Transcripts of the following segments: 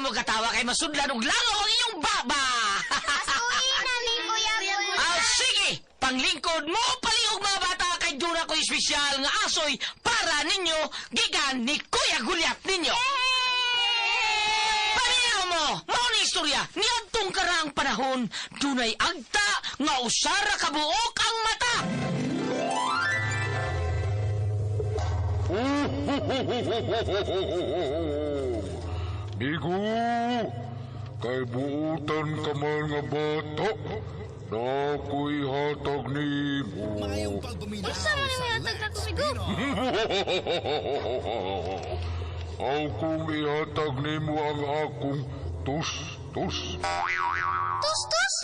mo katawa kay masudlan og langaw ang inyong baba. Asuhin na ni Kuya Gulya. Ah, sige, panglingkod mo palihog mga bata kay dura ko espesyal nga asoy para ninyo gikan ni Kuya Gulyat ninyo. Paminaw mo, mao ni istorya niadtong karaang panahon dunay agta nga usara ka buok ang mata. Migo, kay buutan ka man nga bata, nako'y hatag nimo. Unsa man ang hatag na kumigo? Aw kung ihatag nimo ang akong tus-tus. Tus tus.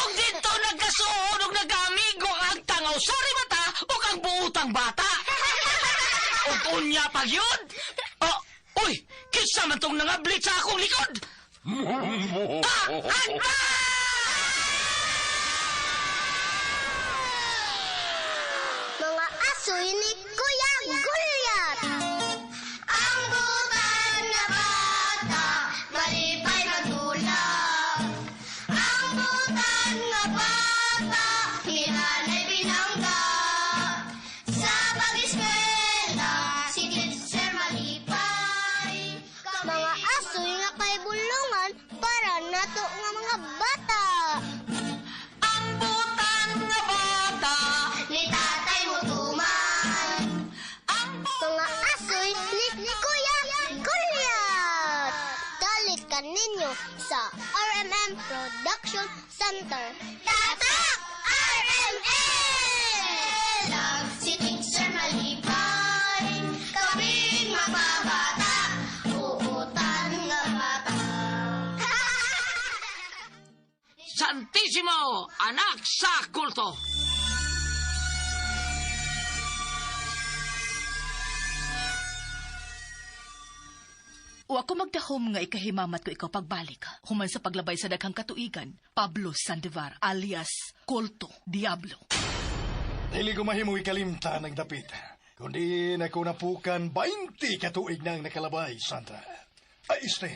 Og dito nagkasuod og nagkaamigo ang agta nga usara mata ug ang buutang bata. Ug unya pag yun. Oh, uy, kinsa man tong nangablit sa akong likod? Ah, agta! Mga asoy ni Kuya Gulyat. Ang butan na bata, malipay magdula. Ang butan nga bata, hinanay binangga. Sa pag-eskwela, si teacher malipay. Mga asoy nga kay bulungan para nato nga mga bata. Ang butan nga bata, Ni tatay mo tuman. ang Mga asoy ni Kuya Gulyat. Dalit ka ninyo sa RMM Production Center. Tatak! RMM! Si teacher malipay, kaming mga bata, uutan nga bata. Santisimo, anak sa kulto. O ako magdahom nga ikahimamat ko ikaw pagbalik. Human sa paglabay sa daghang katuigan, Pablo Sandovar alias Kulto Diablo. Dili ko mahimong ikalimtan ang dapit. Kundi na ko napukan 20 katuig nang nakalabay, Sandra. Ay, este,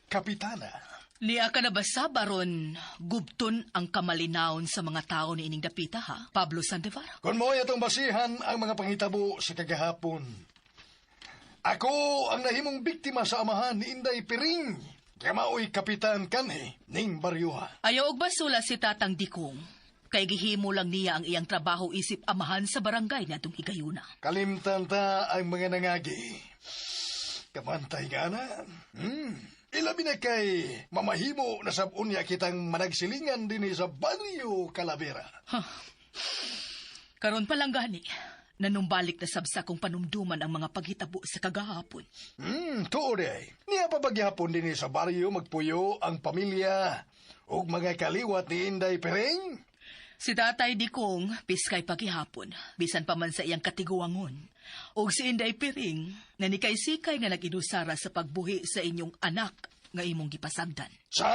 kapitana. Niya ka na ba sa baron gubton ang kamalinawon sa mga tao ni ining dapita ha, Pablo Sandovar? Kung mo atong basihan ang mga pangitabo sa kagahapon. Ako ang nahimong biktima sa amahan ni Inday Piring. Kamaoy kapitan kanhi ning baryuha. Ayaw og basula si Tatang Dikong. Kay gihimo lang niya ang iyang trabaho isip amahan sa barangay na itong higayuna. Kalimtan ta ang mga nangagi. Kamantay ka na. Ilabi na kay mamahimo na sabon niya kitang managsilingan din sa Barrio Calavera. Karon pa lang gani, nanumbalik na sabsa kong panumduman ang mga paghitabo sa kagahapon. Tuod ay. Niya pa pagyapon din sa baryo magpuyo ang pamilya ug mga kaliwat ni Inday Pereng. Si Tatay Dikong, piskay pagihapon, bisan pa man sa iyang katiguangon. Og si Inday Piring, na nikay-sikay nga nag-inusara sa pagbuhi sa inyong anak nga imong gipasagdan. Sa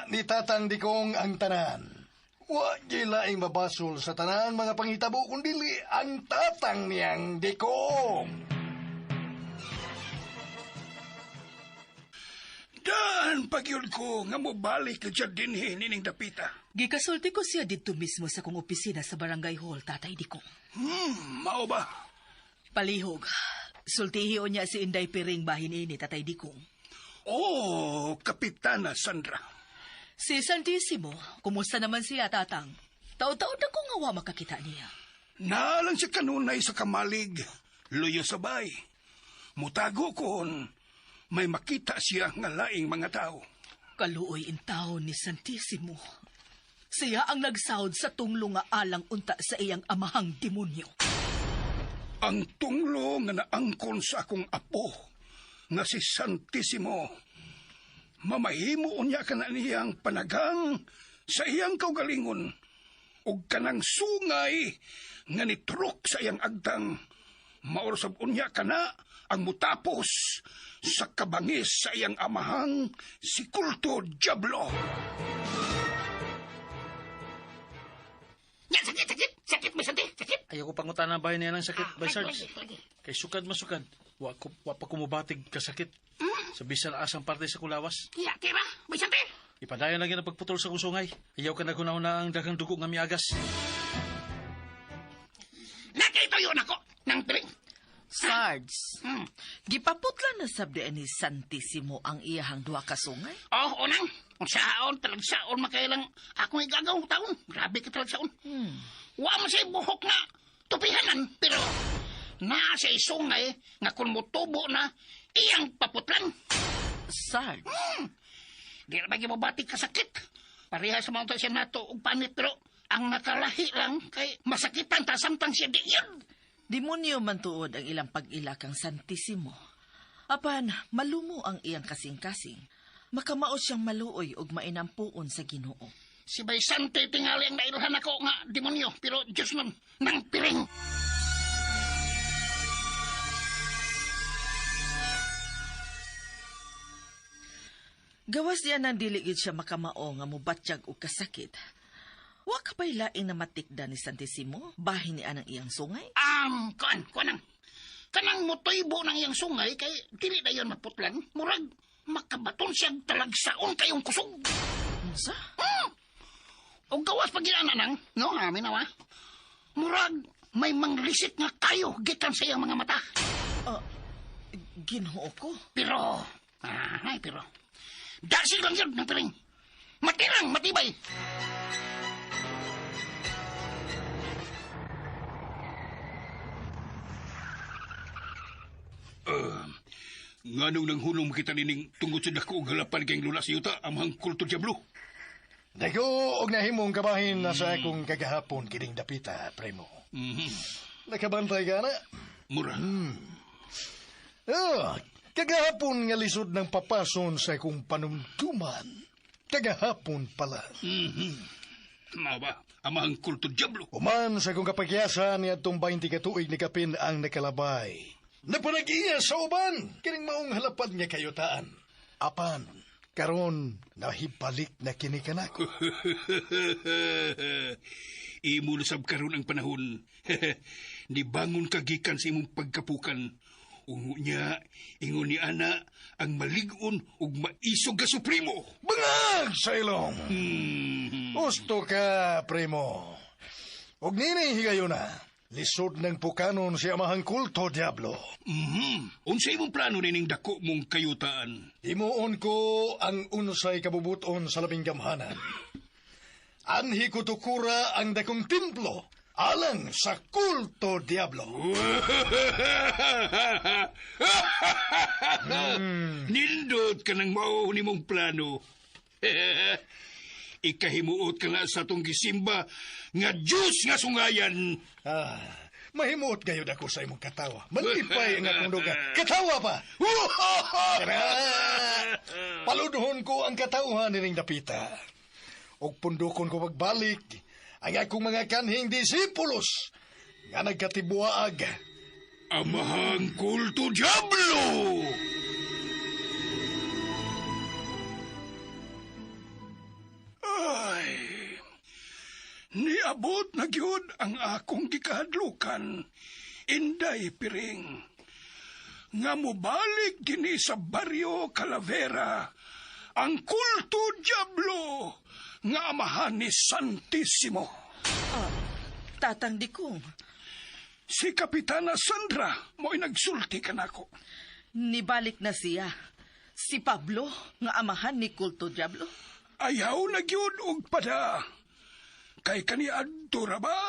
ni Tatang Dikong ang tanan. Wa laing mabasol sa tanan mga panghitabo kundili ang tatang niyang Dikong. Daan pagyud ko nga mobalik ka dyan dinhi nining dapita. Gikasulti ko siya didto mismo sa kong opisina sa Barangay Hall, Tatay Dikong. Mao ba? Palihog, sultihi niya si Inday Piring bahin ini, Tatay Dikong. Oh, Kapitana Sandra. Si Santissimo, kumusta naman siya, Tatang? Taon-taon na ko nga wa makakita niya. Naalang siya kanunay sa kamalig, luyo sabay. Mutago kon, may makita siya nga laing mga tao. Kaluoy in taon ni Santissimo. Siya ang nagsahod sa tunglo nga alang unta sa iyang amahang demonyo. Ang tunglo nga naangkon sa akong apo, nga si Santissimo, mamahimo unya ka na niyang panagang sa iyang kaugalingon, ug kanang sungay nga nitrok sa iyang agtang, maorsab unya ka na ang mutapos sa kabangis sa iyang amahang si Kulto Diablo. Yan, sakit, sakit. Sakit, may santi, sakit. Ayaw ko pangutana bahay niya ng sakit, bay Sarge. Kay sukad masukad, wa, ko, wa pa kumubatig kasakit. Sa bisan asang parte sa kulawas. Iya, tira, Vicente. Ipadayon lagi na pagputol sa kong sungay. Ayaw ka nagunaw na ang daghang dugo nga miagas. Nakituyo na ko ng piring. Sarge, gipaputla na sabdi ni Santissimo ang iyahang duha ka sungay. Oh, unang. Unsaon, talagsaon, makailang akong igagaw taon. Grabe ka talagsaon. Wa man siya'y buhok na tupihanan, pero naa siya'y sungay nga kung mutubo na iyang paputlan. Sarge, Di na ba gibabati kasakit? Pareha sa mga siya nato og panit, pero ang nakalahi lang kay masakitan ta samtang siya di yun. Demonyo man tuod ang ilang pag-ila kang Santissimo. Apan, malumo ang iyang kasing-kasing. Makamao siyang maluoy og mainampuon sa Ginoo. Si Baysante tingali ang nailhan ako nga demonyo, pero Diyos nun, nang piring. Gawas niya nang dili gyud siya makamao nga mobatyag og kasakit. Wa ka pa'y laing na matikda ni Santissimo? Bahin ni anang iyang sungay? Kuan, kuanang. Kanang mutuybo ng iyang sungay kay dili na yon maputlan. Murag makabaton siya talagsaon kayong kusog. Unsa? O gawas pag ginana nang, no, amin na wa. Murag may manglisik nga kayo gikan sa iyang mga mata. Ginoo ko. Pero, ay, pero, dasig lang yun ng piring. Matirang, matibay. Nganong nang hunong makita nining tungod sa dako og halapan kayong lula sa yuta, amang kulto diablo. Dako og nahimong kabahin na sa akong kagahapon kining dapita, primo. Nakabantay ka na? Mura. Ah, kagahapon nga lisod ng papason sa akong panumduman. Kagahapon pala. Mao ba? Amang kulto diablo. Uman sa akong kapagyasan ni atong 20 ka tuig ni kapin ang nakalabay. Napanag-iya sa uban, kining maong halapad nga kayutaan. Apan, karon nahibalik na kini kanako. Imo na sab karon ang panahon. Nibangon ka gikan sa imong pagkapukan. Ungo niya, ingon ni ana, ang malig-on ug maisog ka supremo. Bangag sa ilong! Gusto ka, primo. Og nini higayon na, lisod ng pukanon si amahang kulto, Diablo. Unsa imong plano nining dako mong kayutaan? Himuon ko ang unsay kabubuton sa labing gamhanan. Anhi ko tukura ang dakong templo alang sa kulto, Diablo. Nindot ka ng mao nimong plano. Ikahimuot ka na sa atong gisimba nga Diyos nga sungayan. Ah, mahimuot gayud ako sa imong katawa. Malipay ang akong duga. Katawa pa! Tara! Paludhon ko ang katawhan nining dapita. Og pundukon ko pagbalik ang akong mga kanhing disipulos nga nagkatibuag. Amahang kulto Diablo! Ay, niabot na gyud ang akong gikahadlukan, Inday Piring. Nga mobalik dinhi sa baryo Calavera, ang kulto Diablo nga amahan ni Santissimo. Tatang Dikong, Si Kapitana Sandra mo'y nagsulti kanako. nibalik na siya. Si Pablo, nga amahan ni Kulto Diablo. Ayaw na gyud og pada. Kay kaniadto ra ba?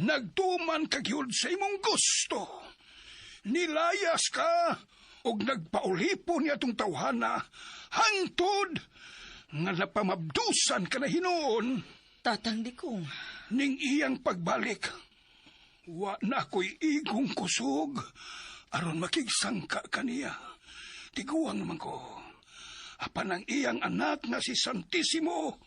Nagtuman ka gyud sa imong gusto. Nilayas ka og nagpaulipon niya atong tawhana hangtod nga napamabdusan ka na hinuon Tatang Dikong, ning iyang pagbalik. Wa na ko'y igong kusog aron makigsangka kaniya. Tiguang naman ko. Apan ang iyang anak nga si Santissimo,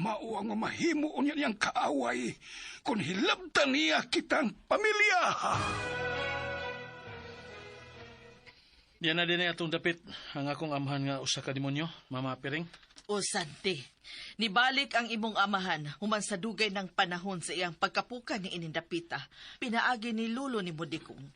mao ang mamahimo unya niyang kaaway kung hilabtan niya kitang pamilya. Diyan na din ay atong dapit ang akong amahan nga usa ka demonyo, Mama Piring. O Sante, nibalik ang imong amahan human sa dugay ng panahon sa iyang pagkapukan ni inindapita. Pinaagi ni Lulo ni Modikong.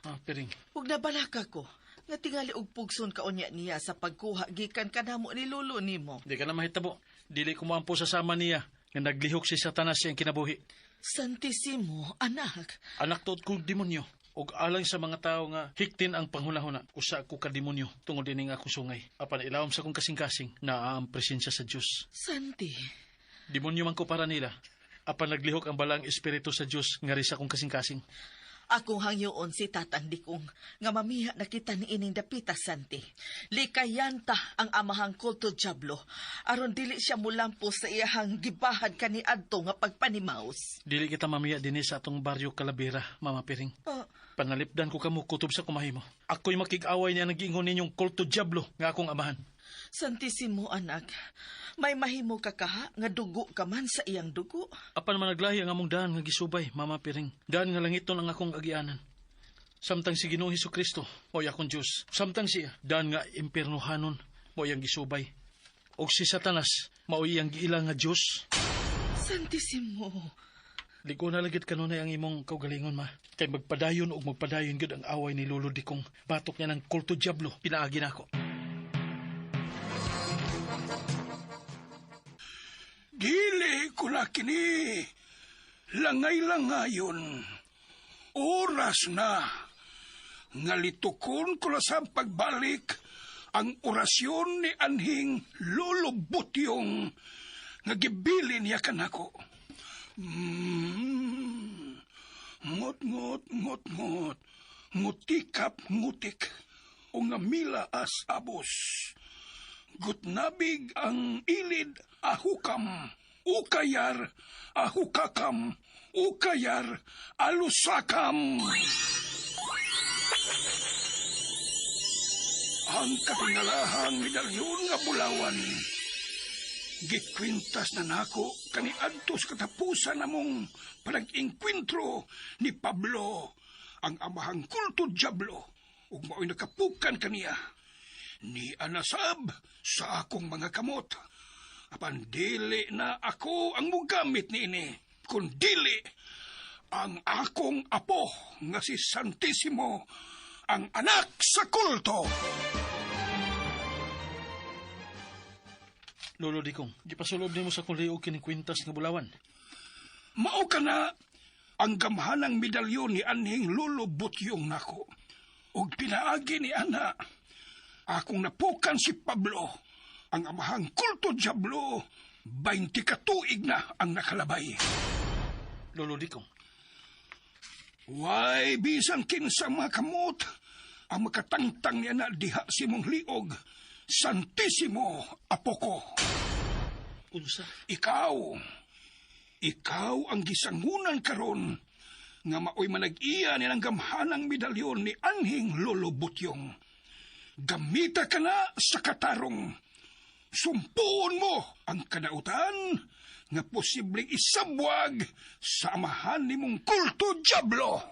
Ah, Piring. Huwag na balaka ko. Nga tingali og pugson ka unya niya sa pagkuha gikan kanamo ni lolo nimo. Di ka na mahitabo. Dili ko moampo sa sama niya nga naglihok si Satanas siyang kinabuhi. Santisimo, anak. Anak tuod kong demonyo. Og alang sa mga tao nga hiktin ang panghunahuna, usa ko ka demonyo tungod dining akong sungay. Apan ilawom sa akong kasing-kasing, naa ang presensya sa Dios. Santi. Demonyo man ko para nila. Apan naglihok ang balang espiritu sa Dios ngari sa akong kasing-kasing. Akong hangyoon si Tatang Dikong nga mamiha na kita ni ining dapita, Santi. Likayan ta ang amahang kulto Diablo aron dili siya mulampo sa iyahang gibahad kaniadto nga pagpanimaus. Dili kita mamiya dinhi sa atong baryo Kalabira, Mama Piring. Oh. Panalipdan ko kamo kutob sa kumahimo. Ako'y makig-away niya nagiingon ninyong kulto Diablo nga akong amahan. Santisimo, anak. May mahimo ka kaha nga dugo ka man sa iyang dugo. Apan managlahi ang among daan nga gisubay, Mama Piring. Daan nga langiton ang akong agianan. Samtang si Ginoong Hesukristo, mo'y akong Diyos. Samtang siya, daan nga impiernohanon, mo'y ang gisubay. Og si Satanas, mao'y iyang giila nga Diyos. Santisimo. Ligo na lagit kanunay ang imong kaugalingon, ma. Kay magpadayon og magpadayon gyud ang away ni Lolo Dikong. Batok niya ng kulto Diablo, pinaagi nako. Dili ko na kini. Langay-langayon. Oras na. Nga litukon ko na sa pagbalik ang orasyon ni anhing Lolo Butyong nga gibili niya kanako. Ngot, ngot, ngot, ngot. Ngutikap, ngutik. O nga mila as abos. Gutnabig ang ilid ahukam. Ukayar ahukakam. Ukayar alusakam. Ang katingalahang medalyon nga bulawan. Gikwintas na nako kaniadto sa katapusan namong panag-engkwentro ni Pablo, ang amahang kulto Diablo, ug mao'y nakapukan kaniya. Ni anasab sa akong mga kamot. Apan dili na ako ang mugamit niini, kun dili ang akong apo nga si Santisimo, ang anak sa kulto. Lolo Dikong, gipasulob nimo sa akong liog kining kwintas nga bulawan. Mao ka na ang gamhanang medalyon ni anhing Lolo Butyong nako. Og pinaagi ni ana, akong napukan si Pablo, ang amahang kulto Diablo, 20 katuig na ang nakalabay. Lolo Dikong. Way, bisan kinsa mga kamot, ang makatangtang niya na diha si mong liog, Santisimo, apo ko. Unsa? Ikaw. Ikaw ang gisangunan karon nga maoy manag-iya nilang gamhanang medalyon ni anhing Lolo Butyong. Gamita ka na sa katarong. Sumpuon mo ang kadautan nga posibleng isabwag sa amahan nimong kulto Diablo.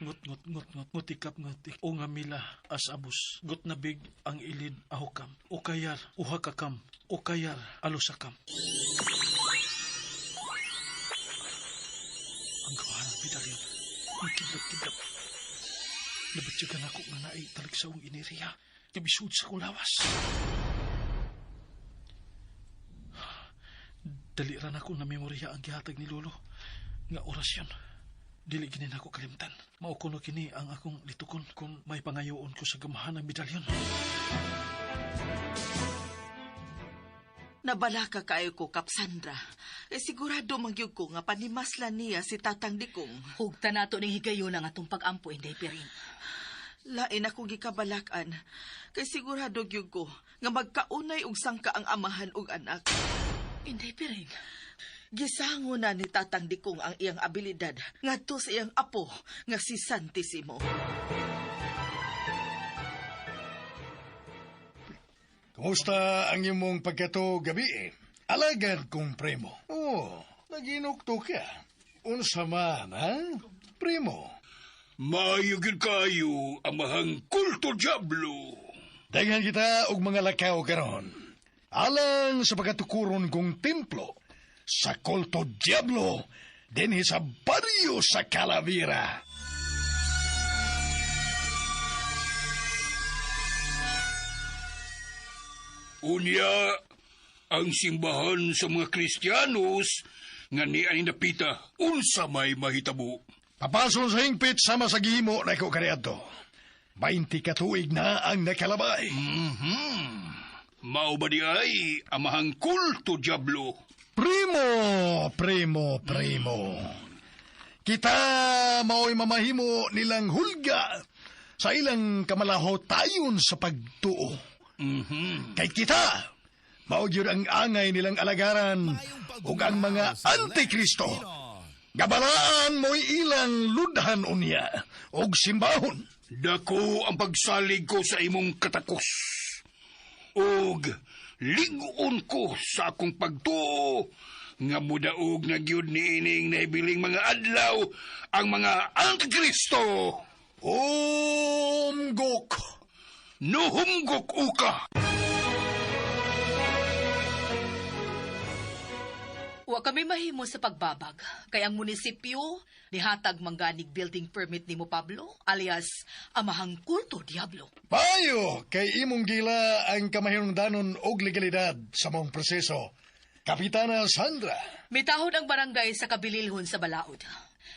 Ngot, ngot, ngot, ngot, ngutikap, ngutik. O nga mila, as abos. Gut na big, ang ilid, ahukam. O kayar, uhakakam. O kayar, alusakam. Ang gawahan ng medalyon. Ang kidlap-kidlap. Nabatyagan ako nga naay taligsaong iniriya. Kabisud sa kong lawas. Dali ra na ako na memorya ang gihatag ni Lolo. Nga orasyon. Dili gini nako kalimtan. Mao kuno kini ang akong litukon kung may pangayoon ko sa gamahan ng medalyon. Nabalaka kaayo ko, Kap Sandra. E sigurado man gyud ko nga panimaslan niya si Tatang Dikong. Hugta nato ning higayon ang atong pag-ampo, Inday Piring. Lain ako gikabalakan. Kay sigurado gyud ko nga magkaunay og sangka ang amahan og anak. Inday Piring. Gisango na ni Tatang Dikong ang iyang abilidad ngadto sa iyang apo nga si Santisimo. Kumusta ang imong pagkato gabi? Alagad kong primo. Oh, naginukto ka. Unsa man, ha? Primo. Maayo gyud kayo, amahang kulto Diablo. Daghan kita og mga lakaw karon. Alang sa pagkatukuron kong templo sa kulto Diablo dinhi sa baryo sa Calavera. Unya, ang simbahan sa mga Kristiyanos nga ni ani napita, unsa may mahitabo. Papason sa hingpit sama sa gihimo na ko kaniadto. 20 ka tuig na ang nakalabay. Mao ba di ay amahang kulto diablo? Primo, primo, primo. Kita mao'y mamahimo nilang hulga sa ilang kamalahotayon sa pagtuo. Kay kita, mao gyud ang angay nilang alagaran ug ang mga antikristo. Gabalaan mo'y ilang ludhan unya ug simbahon. Dako ang pagsalig ko sa imong katakos. Og lig-on ko sa akong pagtuo nga mudaog na gyud niining nahibiling mga adlaw ang mga antikristo. Umgok! Nuhumgok uka! Wa kami mahimo sa pagbabag. Kay ang munisipyo, nihatag mangganig building permit nimo Pablo, alias amahang kulto diablo. Payo kay imong gila ang kamahinungdanon og legalidad sa mong proseso. Kapitana Sandra, Mitahod ang barangay sa kabililhon sa balaod.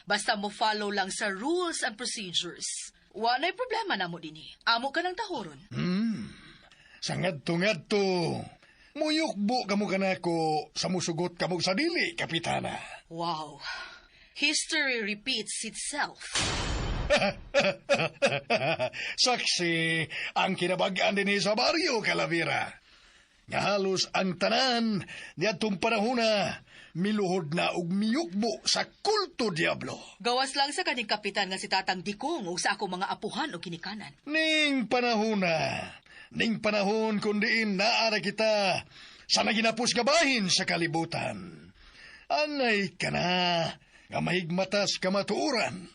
Basta mo follow lang sa rules and procedures. Wa na'y problema namo dinhi. Amo ka ng tahoron. Sa ngadto-ngadto, muyukbo kamo kanako sa musugot kamo sa dili, Kapitana. Wow. History repeats itself. Saksi ang kinabag-an dinhi sa baryo, Calavera. Nga halos ang tanan niadtong panahona miluhod na og miyukbo sa kulto diablo. Gawas lang sa kaning kapitan nga si Tatang Dikong ug sa akong mga apuhan o kinikanan. Ning panahona, ning panahon kun diin naa ra kita sa naginapos gabahin sa kalibutan. Angay ka na nga mahigmatas kamatuoran.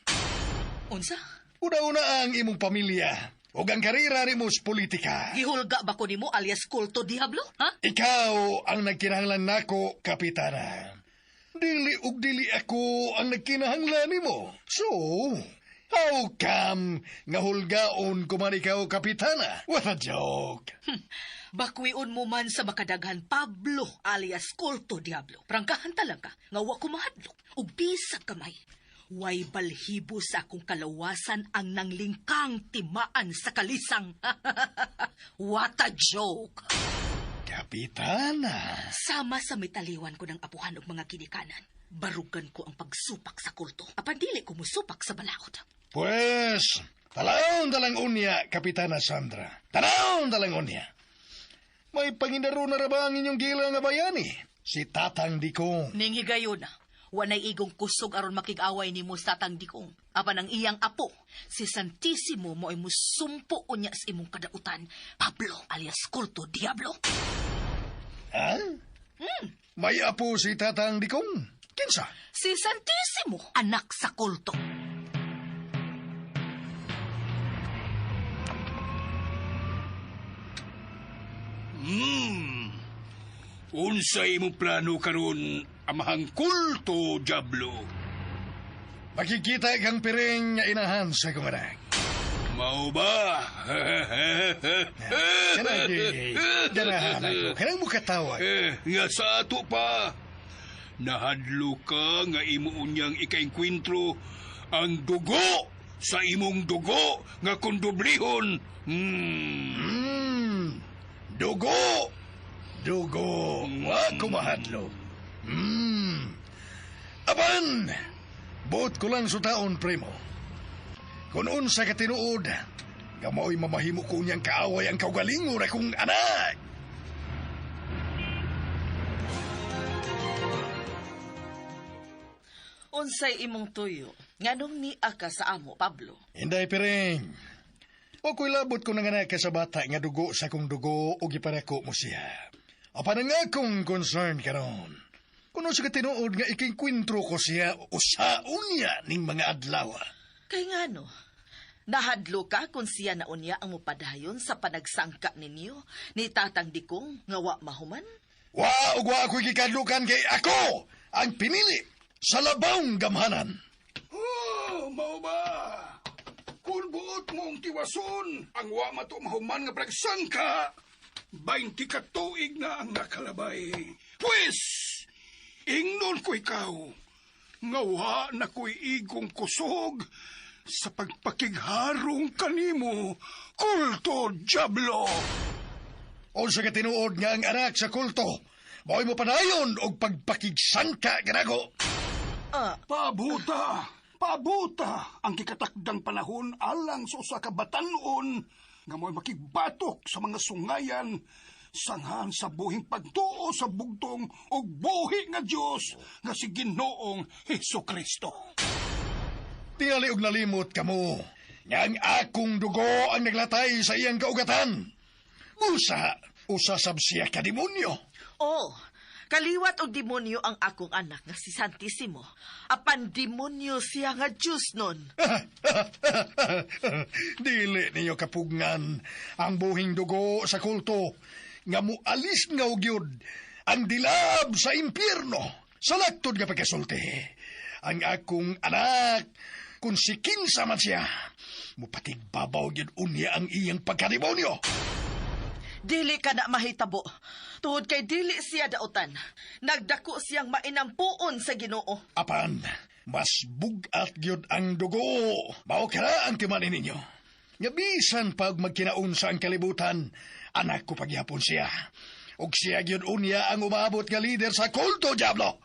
Unsa? Una-una ang imong pamilya ug ang karera nimo sa politika. Gihulga ba ko nimo alias kulto diablo? Ha? Ikaw ang nagkinahanglan nako, kapitana. Dili ug dili ako ang nagkinahanglan nimo. So, how come nga hulgaon ko man ikaw, kapitana? What a joke. Bakwion mo man sa makadaghan Pablo alias kulto diablo. Prangkahan talaga nga wa ko mahadlok ug bisag kamay. Way balhibo sa akong kalawasan ang nanglingkang timaan sa kalisang. What a joke! Kapitana. Sama sa mitaliwan ko ng apuhan ug mga kinikanan. Barugan ko ang pagsupak sa kulto. Apan dili ko musupak sa balaod. Pues, talaon talang unya, Kapitana Sandra. Talaon talang unya. May pangindaro na ra ba ang inyong gila nga bayani? Si Tatang Dikong. Ning higayon, wanay igong kusog aron makig-away nimo sa Tatang Dikong. Apan ang iyang apo, si Santissimo mo ay musumpo unya sa imong kadautan, Pablo alias Kulto Diablo. Ha? May apo si Tatang Dikong? Kinsa? Si Santissimo, anak sa kulto. Unsa imong plano karon amahang kulto diablo? Makikita kang piring nga inahan sa kong anak. Mao ba? Kanagi, ganahan ako. Kanang mukatawag. Nga sa ato pa. Nahadlo ka nga imo unyang ikaengkwentro ang dugo sa imong dugo nga kundublihon. Dugo! Dugo! Wa kumahadlo. Apan! Buot ko lang sa taon, primo. Kung unsa ka tinuod, nga mao'y mamahimo ko niyang kaaway ang kaugalingon akong anak. Unsay imong tuyo? Nganong niya ka sa amo, Pablo? Inday piring. O ko'y labot ko nanganak ka sa bata nga dugo sa akong dugo o giparako mo siya. Apan ang akong concern karon. Kuno sa katinuod nga ikinkwentro ko siya usaon niya ning mga adlaw. Kay ngano? Nahadlo ka kung siya na unya ang mupadayon sa panagsangka ninyo ni Tatang Dikong nga wa mahuman? Wa ug wa ako'y gikadlukan kay ako ang pinili Sa labawng gamhanan. Oh, mao ba? Kung buot mong tiwason, ang wa mato mahuman nga pragsangka, 20 ka tuig na ang nakalabay. Pwes, ingnon ko ikaw, nga wa na ko'y igong kusog sa pagpakigharong kanimo, kulto diablo. Unsa ka tinuod nga ang anak sa kulto, mao'y mo padayon og pagpakigsangka kanago. Pabuta, pabuta ang kikatakdang panahon alang sa usa ka batan-on nga mo'y makigbatok sa mga sungayan sanghan sa buhing pagtuo sa bugtong ug buhi nga Dios nga si Ginoong Hesukristo. Tingali og nalimot kamo nga ang akong dugo ang naglatay sa iyang kaugatan. Busa, usasab siya ka demonyo. Oh, kaliwat og demonyo ang akong anak nga si Santissimo. Apan demonyo siya nga Diyos nun. Dili ninyo kapugngan ang buhing dugo sa kulto nga mualis nga og yun ang dilab sa impyerno sa laktod nga pagkasulti. Ang akong anak, kung si kinsa man siya, mupatigbabaw gyud unya ang iyang pagkademonyo. Dili ka na mahitabo. Tuhod kay dili siya dautan. Nagdako siyang mainampuon sa Ginoo. Apan, mas bugat gyud ang dugo. Mao kara ang timanin ninyo. Nga bisan pag magkinaon sa ang kalibutan, anak ko pagyapon siya. Og siya gyud unya ang umabot nga leader sa kulto, Diablo.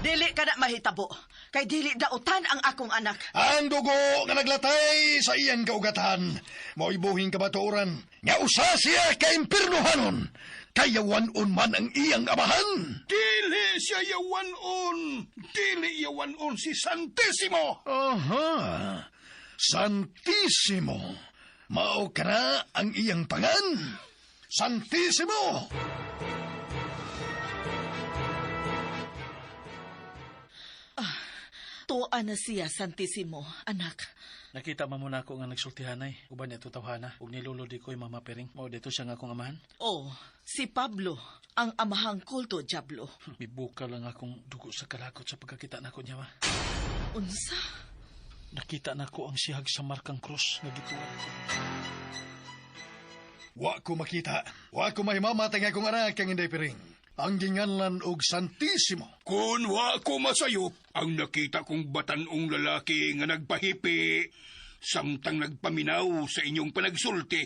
Dili ka na mahitabo. Kay dili dautan ang akong anak. Ang dugo nga naglatay sa iyang kaugatan, mao'y buhing kabatuoran, nga usa siya ka impirnohanon, kayawan-on man ang iyang amahan. Dili siya yawanon, dili yawanon si Santissimo. Aha, Santissimo. Mao ka na ang iyang pangan. Santissimo! Tuwa na siya, Santissimo, anak. Nakita man mo na ako nga nagsultihanay. Uban niya tawhana. Ug nilolo di ko'y Mama Piring. Mao dito siya nga akong amahan. Oh, si Pablo, ang amahang kulto, Diablo. Mibuka lang akong dugo sa kalakot sa pagkakita nako niya, ma. Unsa? Nakita nako ang sihag sa markang krus nga gituwat. Wa ko makita. Wa ko mahimamatay nga akong anak kang Inday Piring. Ang ginganlan og Santissimo. Kung wa ko masayop, ang nakita kong batanong lalaki nga nagpahipi, samtang nagpaminaw sa inyong panagsulti.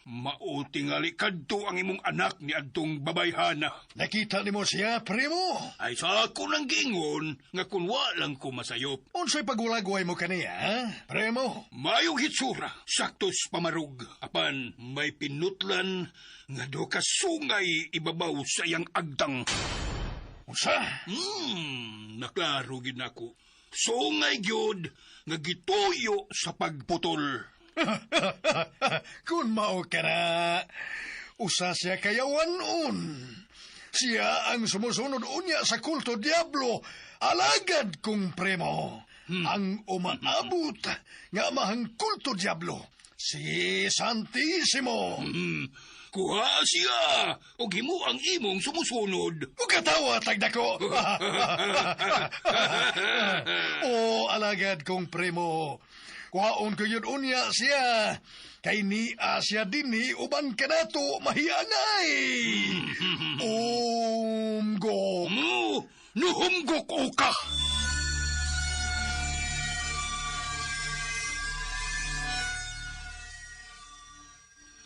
Mao tingali kadto ang imong anak ni adtong babayhana. Nakita nimo siya, primo. Ay sa ako nang giingon nga kun wa lang ko masayop. Unsay pagulagway mo kaniya, ha? Primo? Mayong hitsura, saktos pamarug. Apan may pinutlan nga do ka sungay ibabaw sa iyang agtang. Unsa? Naklaro gid nako. Sungay gyud nga gituyo sa pagputol. Kung mao ka na, usa siya kayawanon. Siya ang sumusunod unya sa kulto Diablo, alagad kong primo. Ang umaabot nga amahang kulto Diablo, si Santissimo. Kuha siya og himo ang imong sumusunod. Mukatawa, tagdako. O, alagad kong primo. Kuhaon ko yun unya siya. Kay ni siya dinhi uban kanato mahiangay. Umgo. Mo, nuhumgok uka.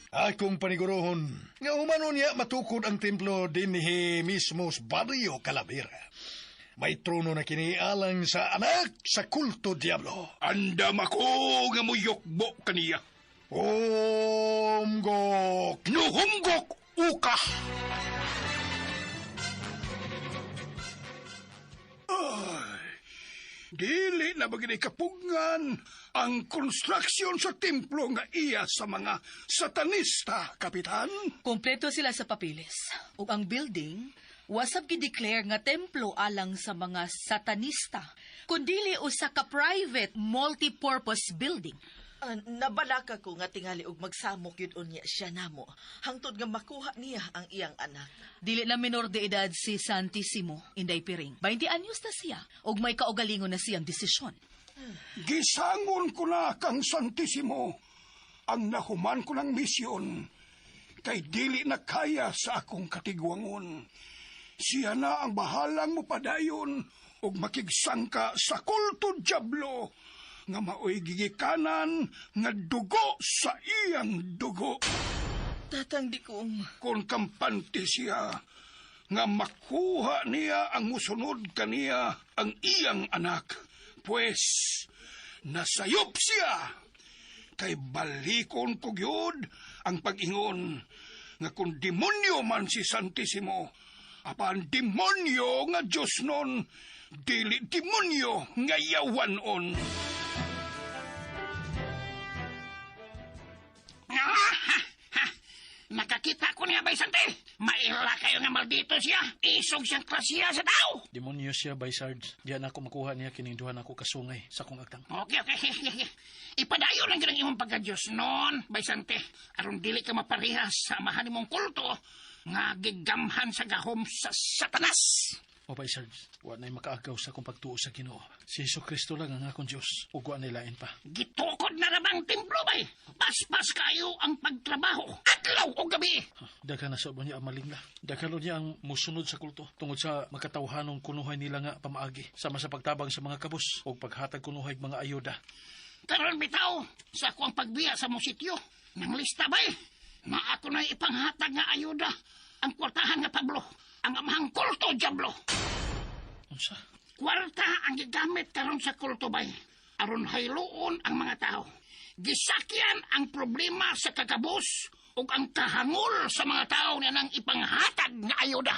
Akong panigurohon, nga humano niya matukod ang templo dinhi mismo sa barrio Calavera. May trono na kinialang sa anak sa kulto Diablo. Andam ako nga muyokbo kaniya. Umgok! Nuhumgok uka. Ay, dili na ba gini kapugngan ang construction sa templo nga iya sa mga satanista, Kapitan? Kompleto sila sa papeles. Ug ang building, wasab gi-declare nga templo alang sa mga satanista, kundili usa ka private multi-purpose building. Nabalaka ko nga tingali og magsamok yun unya siya namo. Hangtod nga makuha niya ang iyang anak. Dili na minor de edad si Santissimo, Inday Piring. 20 anyos na siya, ug may kaugalingon na siyang desisyon. Gisangon ko na kang Santissimo ang nahuman ko ng misyon kay dili na kaya sa akong katigwangon. Siya na ang bahalang mupadayon ug makigsangka sa kulto diablo nga maoy gigikanan nga dugo sa iyang dugo. Tatang Dikong, Kung kampante siya nga makuha niya ang musunod kaniya ang iyang anak, pues nasayop siya. Kay balikon ko gyud ang pag-ingon nga kung demonyo man si Santissimo, apan demonyo nga Diyos nun, dili demonyo nga yawanon. Nakakita ko niya, Bay Sante. Maila kayo nga maldito siya. Isog siyang klasiya sa tao. Demonyo siya, Bay Sarge. Diyan ako makuha niya kining duha nako kasungay sa akong agtang. Okay, okay. Ipadayon lang gyud ang imong pagka-Diyos noon, Bay Sante. Aron dili ka maparehas sa amahan nimong kulto nga gigamhan sa gahom sa Satanas. O Bay Sarge, wa na'y makaagaw sa akong pagtuo sa Ginoo. Si Hesus Kristo lang ang akong Diyos ug wa na'y lain pa. Gitukod na ramang templo, bay. Paspas kayo ang pagtrabaho. Adlaw o gabi. Daghan na sa niya ang malingla. Daghan niya ang musunod sa kulto tungod sa makatawhanong kunuhay nila nga pamaagi sama sa pagtabang sa mga kabus o paghatag kunuhay mga ayuda. Karon bitaw sa akong pagbiya sa mong sityo. Nang lista bay. Na ako na ipanghatag nga ayuda. Ang kwartahan nga Pablo. Ang amahang kulto, Diablo. Unsa? Kwarta ang gigamit karon sa kulto bay. Aron hayloon ang mga tao. Gisakyan ang problema sa kakabos ug ang kahangol sa mga tao niya nang ipanghatag nga ayuda.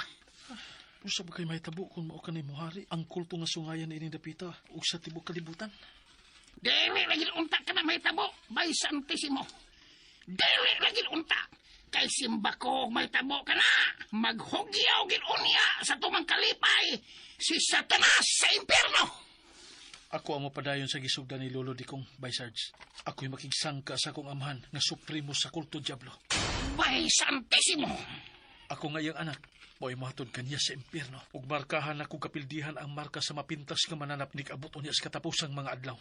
Unsa ba kay mahitabo kung mao kanay muhari ang kulto nga sungayan ining dapita ug sa tibok kalibutan? Dili lagi unta ka na mahitabo, Bay Santissimo. Dili lagi unta. Kay simba ko mahitabo ka na. Maghugyaw gid unya sa tumang kalipay si Satanas sa impierno. Ako ang mapadayon sa gisugdan ni Lolo Dikong, Bay Sarge. Ako'y makigsangka sa akong amahan nga supremo sa kulto Diablo. Bay Santissimo. Ako nga iyang anak, mo'y mahatod kaniya sa impierno. Ug markahan ako kapildihan ang marka sa mapintas nga mananap ni kaabot unya sa katapusang mga adlaw.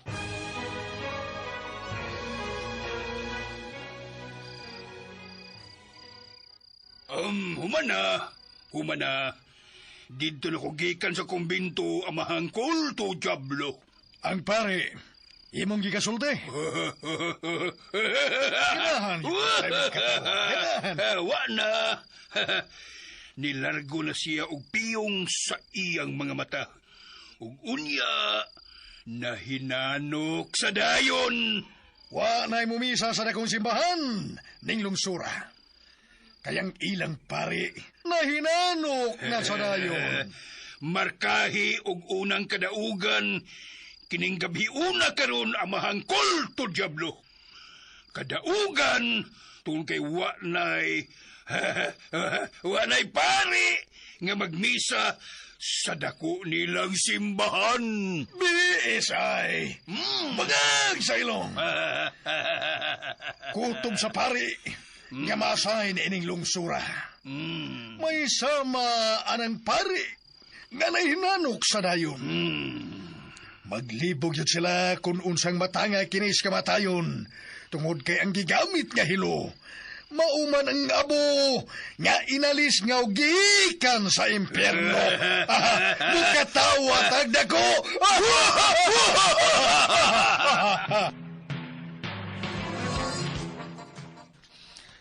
Humana, humana. Didto na ko gikan sa kumbinto amahang kulto diablo. Ang pare, imong gikasulti. Ganahan yun sa imong katawa. Ganahan. Wa na. Nilargo na siya og piyong sa iyang mga mata. Ug unya, nahinanok sa dayon. Wa na'y mumisa sa dakong simbahan, ning lungsura. Kayang ilang pare, nahinanok na sa dayon. Markahi og unang kadaugan, kining gabi una karon amahang kulto diablo. Kadaugan tungkol kay wa na'y wa na'y pare nga magmisa sa dako nilang simbahan. BSI! Bagag sa ilong! Kutob sa pari, nga maasay ni ining lungsura. May sama anang pari, nga nahinanok sa dayon. Maglibog yun sila kung unsang matanga kinis kamatayon, tungod kay ang gigamit nga hilo. Mauman ang abo nga inalis nga gikan sa impyerno. Mukatawa tagdako.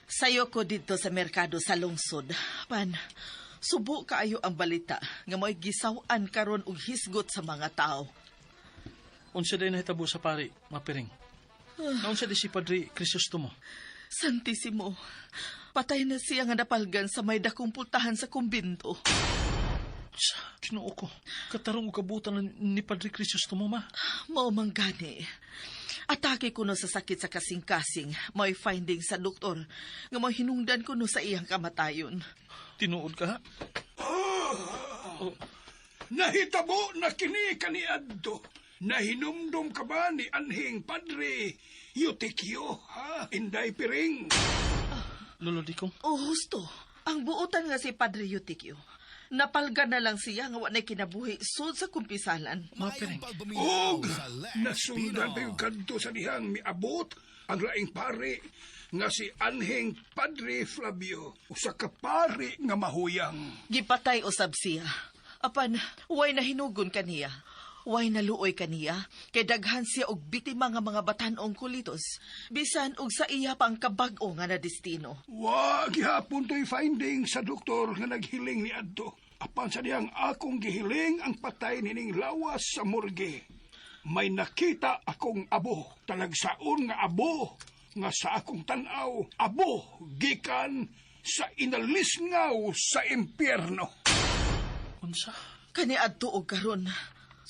Sayo ko didto sa merkado sa lungsod. Pan, subo kaayo ang balita nga mo'y gisaw-an karon og hisgot sa mga tao. Unsa day nahitabo sa pari, Mapiring? Naunsa di si Padre Crisostomo? Santissimo, patay na siya nga napalgan sa may dakong pultahan sa kumbinto. Sa Ginoo ko, katarong og kabutan na ni Padre Crisostomo ma. Mao man gani. Atake kuno sa sakit sa kasing-kasing, mo'y finding sa doktor nga mo'y hinungdan kuno sa iyang kamatayon. Tinuod ka ha? Nahitabo na kini kaniadto. Nahinumdum ka ba ni anhing Padre Eutikio, ha? Inday Piring. Lolo Dikong? Oh, husto. Ang buotan nga si Padre Eutikio. Napalga na lang siya nga wa na'y kinabuhi sud sa kumpisalan. Mama Piring. Og nasundan pa yung kadto sa dihang miabot ang laing pare nga si anhing Padre Flavio, usa ka pare nga mahuyang. Gipatay usab siya. Apan, way nahinugon kaniya. Way naluoy kaniya, kay daghan siya og biktima nga mga batan-ong kulitos. Bisan og sa iya pang kabag-o nga na destino. Wa gihapon to'y finding sa doktor nga naghiling ni adto. Apan sa dihang akong gihiling ang patay nining lawas sa morgue. May nakita akong abo, talagsaon nga abo, nga sa akong tan-aw, abo gikan sa inalisngaw sa impyerno. Unsa? Kani adto og karon.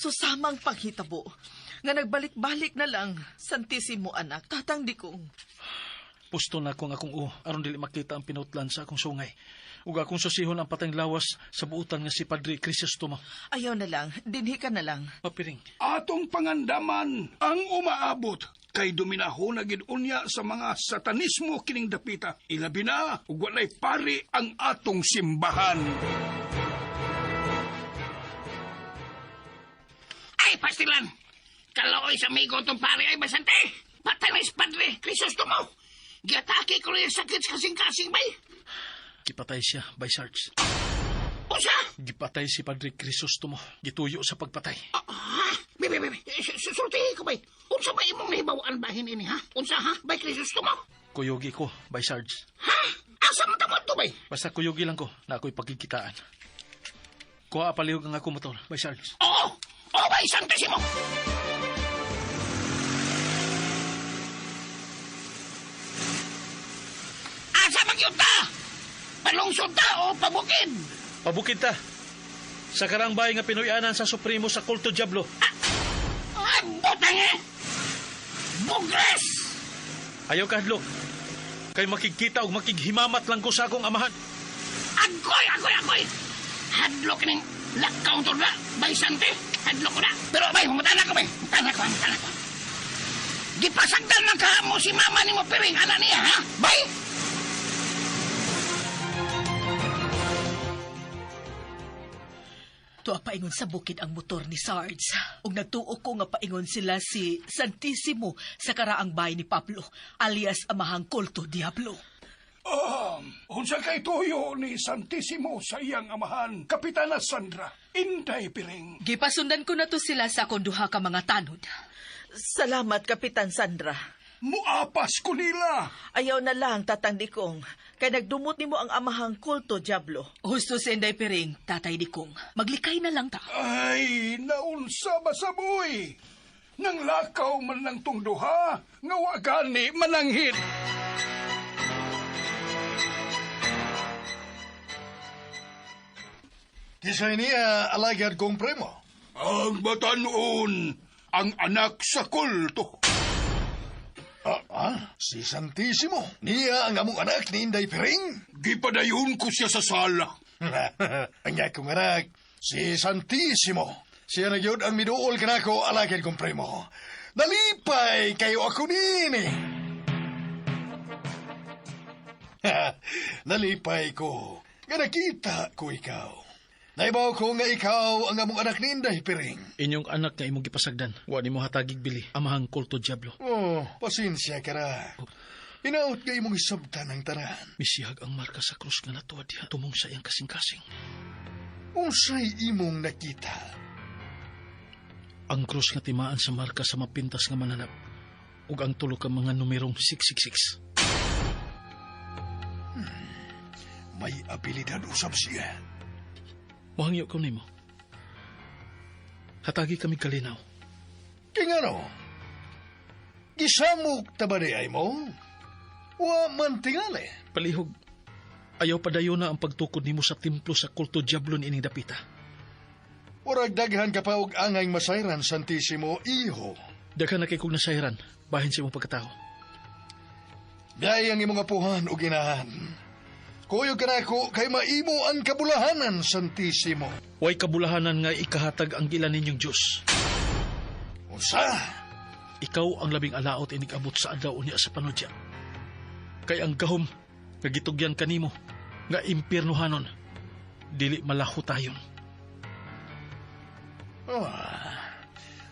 Susamang panghitabo nga nagbalik-balik na lang, Santisimo anak, Tatang Dikong. Pusto na akong akong aron dili makita ang pinutlan sa akong sungay. Ug akong susihon ang patayng lawas sa buutan nga si Padre Crisostomo. Ayaw na lang, dinhi ka na lang. Mapiring. Atong pangandaman ang umaabot kay dominahon na gid unya sa mga satanismo kining dapita. Ilabi na ug walay pari ang atong simbahan. Ay, pastilan! Kalooy sa migo itong pare ay basante! Patanis, Padre Crisostomo! Giatake ko rin sakit sa kasing-kasing, bay! Gipatay siya by Sarge. Unsa? Gipatay si Padre Crisostomo. Gituyo sa pagpatay. Ha? Bi, bi, bi, bi. Sultihi ko, bay. Unsa ba imong nahibawaan bahin ini, ha? Unsa, ha? Bay Crisostomo? Kuyugi ko, by Sarge. Ha? Asa man tamo to, bay? Basta kuyugi lang ko na ako'y pagkikitaan. Kuha palihog ang akong motor, by Sarge. Oo! Oo, bay, Santisimo! Asa man gyud ta? Palungsod ta o pabukid? Pabukid ta. Sa karangbay nga Pinoyanan sa Supremo sa Kulto Diablo. Ay, butang eh! Bugres! Ayaw kahadlok. Kay makikita og makighimamat lang ko sa akong amahan. Agoy, agoy, agoy! Hadlok ning lakaw to na, bay Sante. Hadlok ko na. Pero bay, humutana ko bay. Humutana ko, humutana ko. Gipasagdan man ka mo si mama ni mo piring ana niya, ha? Bay! Tuwa paingon sa bukid ang motor ni Sarge. Ug nagtuo ko nga paingon sila si Santisimo sa karaang bahay ni Pablo, alias amahang kulto Diablo. Unsa kay tuyo ni Santisimo sa iyang amahan, Kapitana Sandra, Inday Piring. Gipasundan ko na to sila sa akong duha ka mga tanod. Salamat, Kapitan Sandra. Muapas ko nila. Ayaw na lang, Tatang Dikong, kay nagdumot nimo ang amahang kulto, Diablo. Husto si Inday Piring, Tatay Dikong. Maglikay na lang ta. Ay, naunsa ba sa boy? Nang lakaw man ng tungduha, nga wa gani mananghit. Kisay niya alagad kong primo. Ang batanon, ang anak sa kulto. Si Santisimo. Niya ang among anak ni Inday Piring. Gipadayon ko siya sa sala. Ang akong anak, si Santisimo. Siya na gyud ang miduol kanako alagad kong primo. Nalipay kayo ako nini. Nalipay ko. Nga nakita ko ikaw. Naibaw ko nga ikaw ang among anak ni Inday Piring. Inyong anak nga imong gipasagdan. Wa nimo hatagig bili. Amahang kulto Diablo. Oh, pasensya ka na. Inaot nga imong isabtan ang tanan. Misihag ang marka sa krus nga natuwa diha tumong sa iyang kasing-kasing. Unsay imong nakita? Ang krus nga timaan sa marka sa mapintas nga mananap ug ang tulo ka mga numerong 666. May abilidad usab siya. Mohangyo ko nimo. Hatagi kami kalinaw. Kaya nga no, gisamok ta ba di ay mo? Wa man tingali. Palihog, ayaw padayon na ang pagtukod nimo sa templo sa kulto Diablo niining dapita. Murag daghan ka pa og angay masayran, Santisimo, iho. Daghan na kay kog nasayran, bahin sa imong pagkatao. Biyay ang imong apuhan o ginahan. Kuyog ka na ako kay maimo ang kabulahanan, Santisimo. Way kabulahanan nga ikahatag ang gilan ninyong Diyos. Usa? Ikaw ang labing alaot inig-abot sa adlaw unya sa panudya. Kay ang gahom nga gitugyan kanimo nga impiernohanon, dili malaho tayon.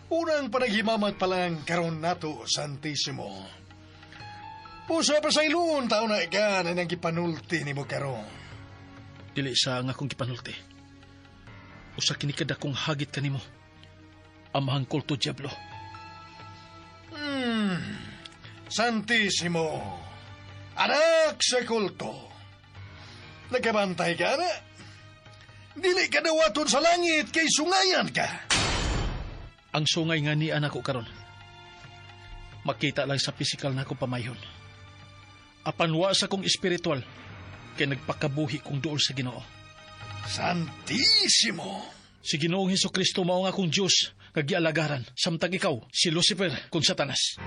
Unang panaghimamat pa lang karon nato, Santissimo. Puso pa sa ilon, tao na ka na nang gipanulti nimo karon. Dili sa nga akong gipanulti. Usa kini kadakong hagit kanimo. Amahang kulto Diablo. Santissimo, anak sa kulto. Nagkabantay ka na. Dili ka dawaton sa langit kay sungayan ka. Ang sungay nga ni anak ko karon. Makita lang sa pisikal na ako pamayon. Apan wa sa kong espiritual kay nagpakabuhi kong duol sa Ginoo. Santissimo! Si Ginoong Hesukristo mao nga akong Dios nga gialagaran samtang ikaw si Lucifer kun Satanas.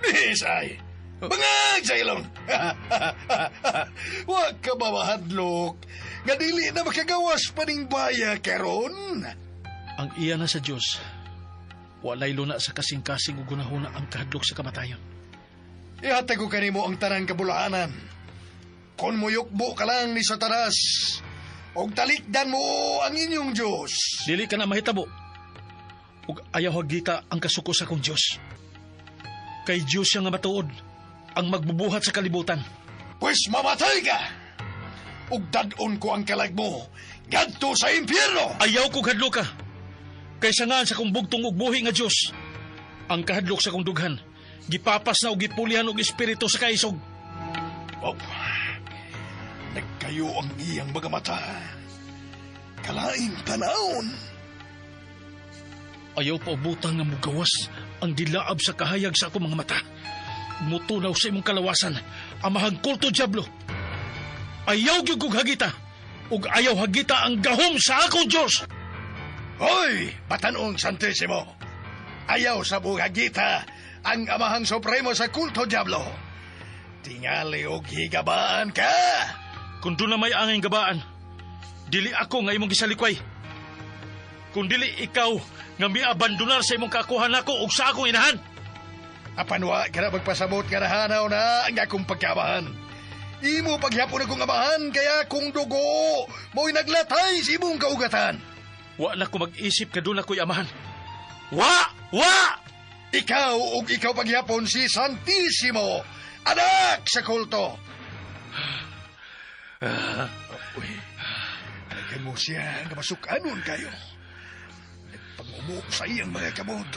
Bisay! Bangag sa ilong! Wa ka ba mahadlok nga dili na makagawas pa ning baya karon? Ang iya na sa Dios, walay luna sa kasing-kasing ug gunahuna ang kahadlok sa kamatayon. Ihatag ko kanimo ang tanang kabulaanan. Kung muyukbo ka lang ni Satanas, og talikdan mo ang inyong Diyos. Dili ka na mahitabo. Ug ayaw hagita ang kasuko sa akong Diyos. Kay Diyos siya nga matuod, ang magbubuhat sa kalibutan. Pwes mamatay ka! Ug dad-on ko ang kalag mo, gadto sa impyerno! Ayaw ko hadlok ka. Kaysa nga sa kong bugtong ug buhi nga Diyos, ang kahadlok sa kong dughan, gipapas na og gipulihan og espiritu sa kaisog. Oh, nagkayo ang iyang mga mata. Kalaing tanawon. Ayaw pa ubutan nga mugawas ang dilaab sa kahayag sa akong mga mata. Mutunaw sa imong kalawasan, amahang kulto Diablo. Ayaw gyud kog hagita, ug ayaw hagita ang gahom sa akong Diyos. Hoy, batanong Santissimo. Ayaw sa buong hagita ang amahang supremo sa kulto Diablo. Tingali og higabaan ka. Kung doon na may angay gabaan, dili ako nga imong gisalikway. Kung dili ikaw nga miabandonar sa imong kakuhan nako ug sa akong inahan. Apan wa ka na magpasabot nga nahanaw na ang akong pagkabahan. Imo paghapon akong amahan kaya kung dugo mo'y naglatay sa imong kaugatan. Wa na ko mag-isip ka doon ako'y amahan. Wa! Wa! Ikaw ug ikaw paghapon si Santissimo, anak sa kulto. Uy, naghan mo siya nga masukanon kayo. Nagpangumo sa iyang mga kamot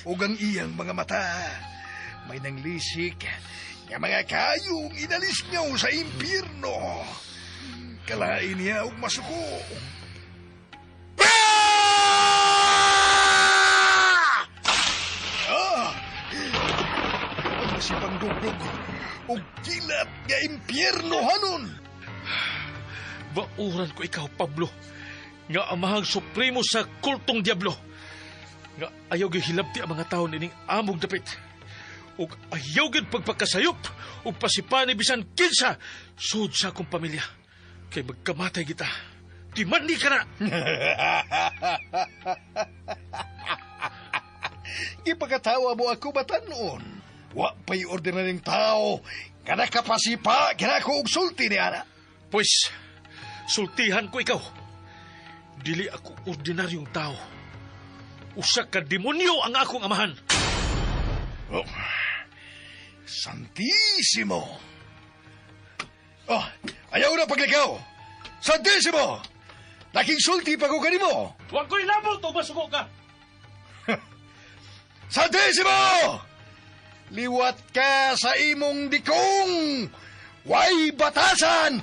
ug ang iyang mga mata. May nanglisik nga mga kayong inalis niyo sa impyerno. Kalain niya og masuko. Ah! Ang masipang dugdug ug kilat nga impyerno hanon. Bauran ko ikaw, Pablo, nga amahang supremo sa kultong Diablo. Nga ayaw gyud hilabti ang mga tawo nining among dapit. Ug ayaw gyud pagpakasayop ug pasipani bisan kinsa sud sa akong pamilya. Kay magkamatay kita. Di man ni ka na. Gipakatawa mo ako batanon. Wa pa'y ordinaryong tao nga nakapasipa kinako og sulti ni ana. Pwes, sultihan ko ikaw. Dili ako ordinaryong tao. Usa ka demonyo ang akong amahan. Oh, Santissimo! Oh, ayaw na paglikaw! Santissimo! Laking sulti pa ko kanimo! Wa ko'y labot o masuko ka! Santissimo! Liwat ka sa imong dikong! Way batasan!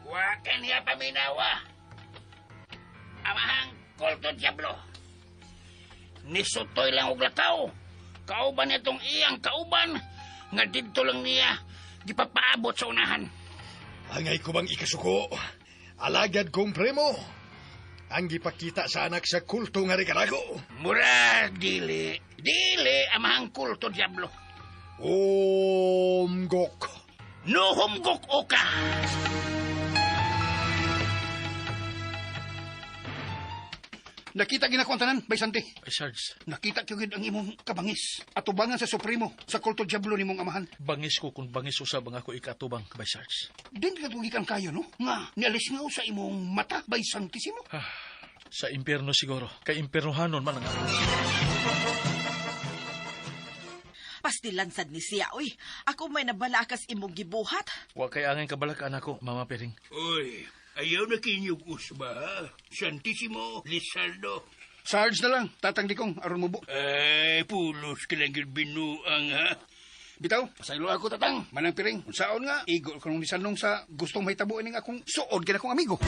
Wa ka niya paminawa. Amahang kulto Diablo. Nisutoy lang og lakaw. Kauban itong iyang kauban nga didto lang niya gipapaabot sa unahan. Angay ko bang ikasuko? Alagad kong premo. Ang gipakita sa anak sa kulto nga Ricardo. Mura, dili. Dili, amahang kulto Diablo. Omgok. Nuhumgok o ka. Nakita gina ko ang tanan, Bay Santi. Ay, Sarge, Nakita ko gid ang imong kabangis. Atubangan sa Supremo, sa kulto Diablo nimong amahan. Bangis ko kung bangis usab ang ako ikatubang, Bay Sarge. Din ka tugikan kayo, no? Nga, nialis nga sa imong mata, Bay Santissimo. Sa impyerno siguro. Kay impyernohanon man ang ako. Pastilansad ni siya, uy. Ako may nabalakas imong gibuhat. Wa kay angay kabalakaan ako, Mama Piring. Uy, ayaw na kinyog usba, ha? Santissimo, Lizardo. Sarge na lang, tatang dikong, aron mo bu. Ay, pulos ka lang yun binuang, ha? Bitaw, pasaylo ako tatang. Manang Piring, unsaon nga, igo ko nung nisanong sa gustong mahitabo ining akong suod kina akong amigo.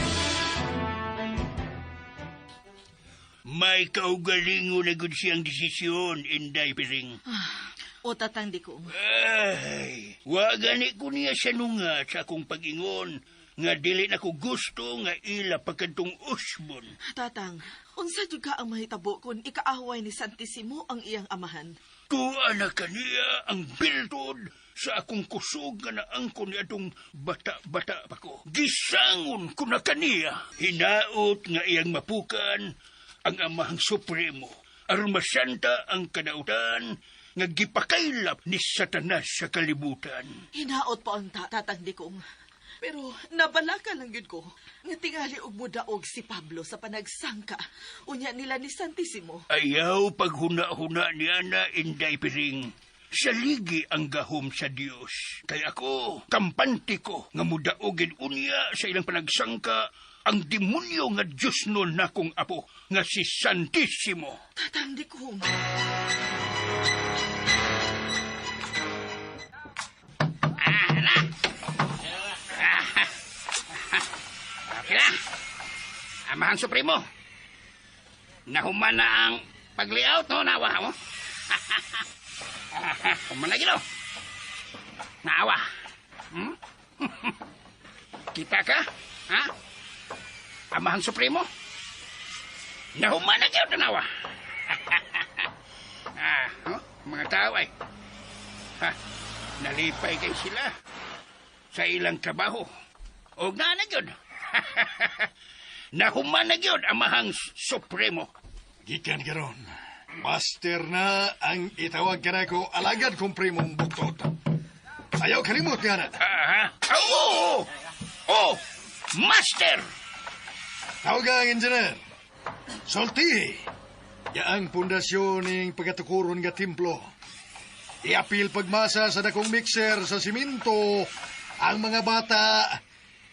May kaugalingon na gud siyang desisyon, Inday Piring. O Tatang Dikong. Ay, wa gani ko niya sa nunga sa akong pag-ingon nga dili na ko gusto nga ila pagkantong usbon. Tatang, unsa jud ka ang mahitabo kung ikaaway ni Santissimo ang iyang amahan? Tuwa na kaniya ang biltod sa akong kusog nga naangkon ni atong bata-bata pa ko. Gisangon ko na kaniya. Hinaot nga iyang mapukan ang amahang supremo aron masanta ang kadautan nga gipakaylap ni Satanas sa kalibutan. Hinaot pa unta, Tatang Dikong. Pero nabalaka lang yun ko nga tingali og mudaog si Pablo sa panagsangka. Unya nila ni Santissimo. Ayaw paghuna-huna ni Ana Inday Piring. Saligi ang gahom sa Dios. Kay ako, kampante ko nga mudaogin unya sa ilang panagsangka ang demonyo nga Diyos nun nakong apo nga si Santissimo. Tatang Dikong. Okay na. Amahan Supremo. Nahuman na ang pag-layout, no? Nawa mo. Human na gino. Naawa. Kita ka? Ha? Amahan Supremo? Nahuman na gino, nawa. Oh, mga tao ay. Ha, nalipay kay sila sa ilang trabaho. O nga na yun. Nahuman na yun, Amahang Supremo. Gikan karon. Master na ang itawag ka na ko alagad kong primong buktot. Ayaw kalimot nga na. Aha. Oo! Oh, Master! Tawag ang engineer. Sulti. Yaang pundasyon ning pagkatukuron nga templo. Iapil pagmasa sa dakong mixer sa siminto ang mga bata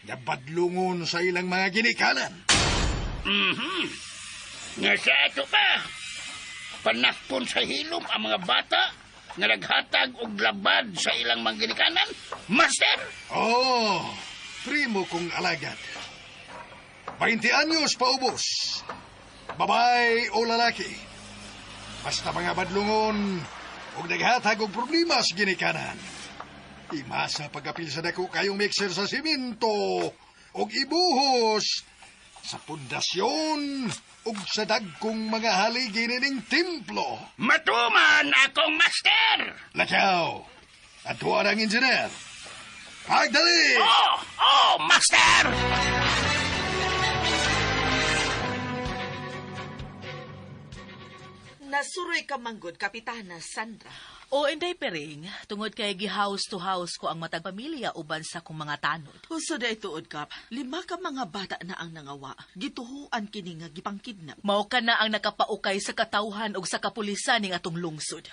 nga badlungon sa ilang mga ginikanan. Nga sa ato pa, panakpon sa hilom ang mga bata nga naghatag og labad sa ilang mga ginikanan. Master! Oh, primo kong alagad. 20 anyos paubos. Babae o lalaki. Basta mga badlungon og naghatag og problema sa ginikanan. Imasa pagapil sa dako kayong mixer sa simento og ibuhos sa pundasyon ug sa dagkong mga haligi nining templo. Matuman akong master! Lakaw! Ato ang engineer. Pagdali! Oh, oh, master! Nasuroy ka manggod, Kapitana Sandra. O Inday Piring, tungod kay gi-house to house ko ang matag pamilya uban sa kong mga tanod. Huso day tuod kap, 5 ka mga bata na ang nangawa. Gituhuan kini nga gipangkidnap. Mao ka na ang nakapaukay sa katawhan ug sa kapulisan ning atong lungsod.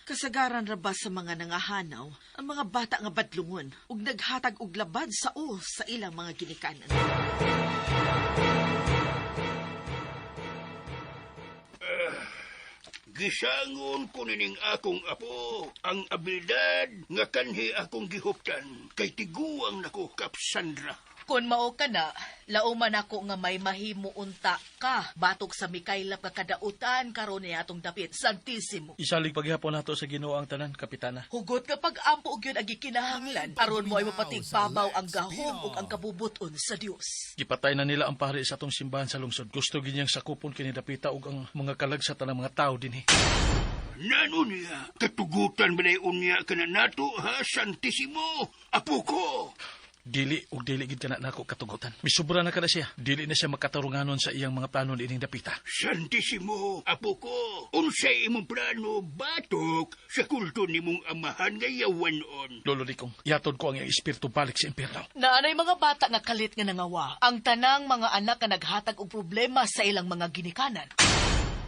Kasagaran ra ba sa mga nangahanaw ang mga bata nga badlungon ug naghatag og labad sa o sa ilang mga ginikanan. Gisangon ko nining akong apo ang abilidad nga kanhi akong gihuptan kay tiguang nako Kap Sandra. Kung mao ka na, lauman ako nga may mahimo unta ka batok sa mikaylap nga kadautan karon ni atong dapit Santissimo. Isalig paghihapon nato sa Ginoo ang tanan, Kapitana. Hugot nga pag-ampo og yun ang gikinahanglan aron mo ay mapatigbabaw ang gahom ug ang kabubuton sa Dios. Gipatay na nila ang pari sa atong simbahan sa lungsod. Gusto ginyang sakupon kini dapita og ang mga kalag sa tanang mga tao dinhi. Nano niya? Katugutan ba na unya ka na nato, ha, Santissimo? Apo ko! Dili ug dili gid kana nako katugutan. Misubra na kana siya. Dili na siya makatarunganon sa iyang mga plano niining dapita. Santissimo, apo ko, unsay imong plano batok sa kulto nimong amahan nga yawanon. Lolo Dikong, yatod ko ang iyang espiritu balik sa impyerno. Naanay mga bata nga kalit nga nangawa. Ang tanang mga anak nga naghatag og problema sa ilang mga ginikanan.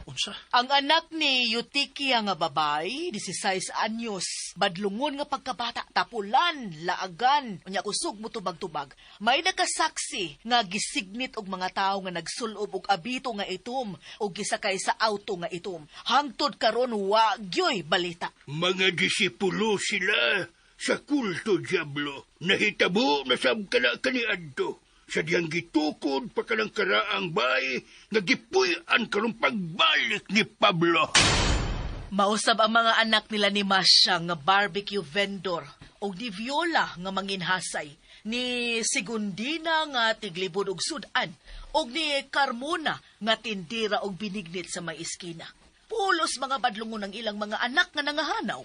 Unsa? Ang anak ni Eutiquia nga babay, 16 anyos, badlungon nga pagkabata, tapulan, laagan, unya kusog mo tubag-tubag. May nakasaksi nga gisignit og mga tawo nga nagsulob og abito nga itom og gisakay sa auto nga itom. Hangtod karon wa gyoy balita. Mga disipulo sila sa kulto Diablo. Nahitabo na sab kana kaniadto. Sa diyang gitukod pa kanang karaang bay nga gipuy-an karong pagbalik ni Pablo. Mausab ang mga anak nila ni Masha nga barbecue vendor og ni Viola nga manginhasay, ni Segundina nga tiglibod og sudan, og ni Carmona nga tindira og binignit sa may iskina. Pulos mga badlungon ang ilang mga anak nga nangahanaw.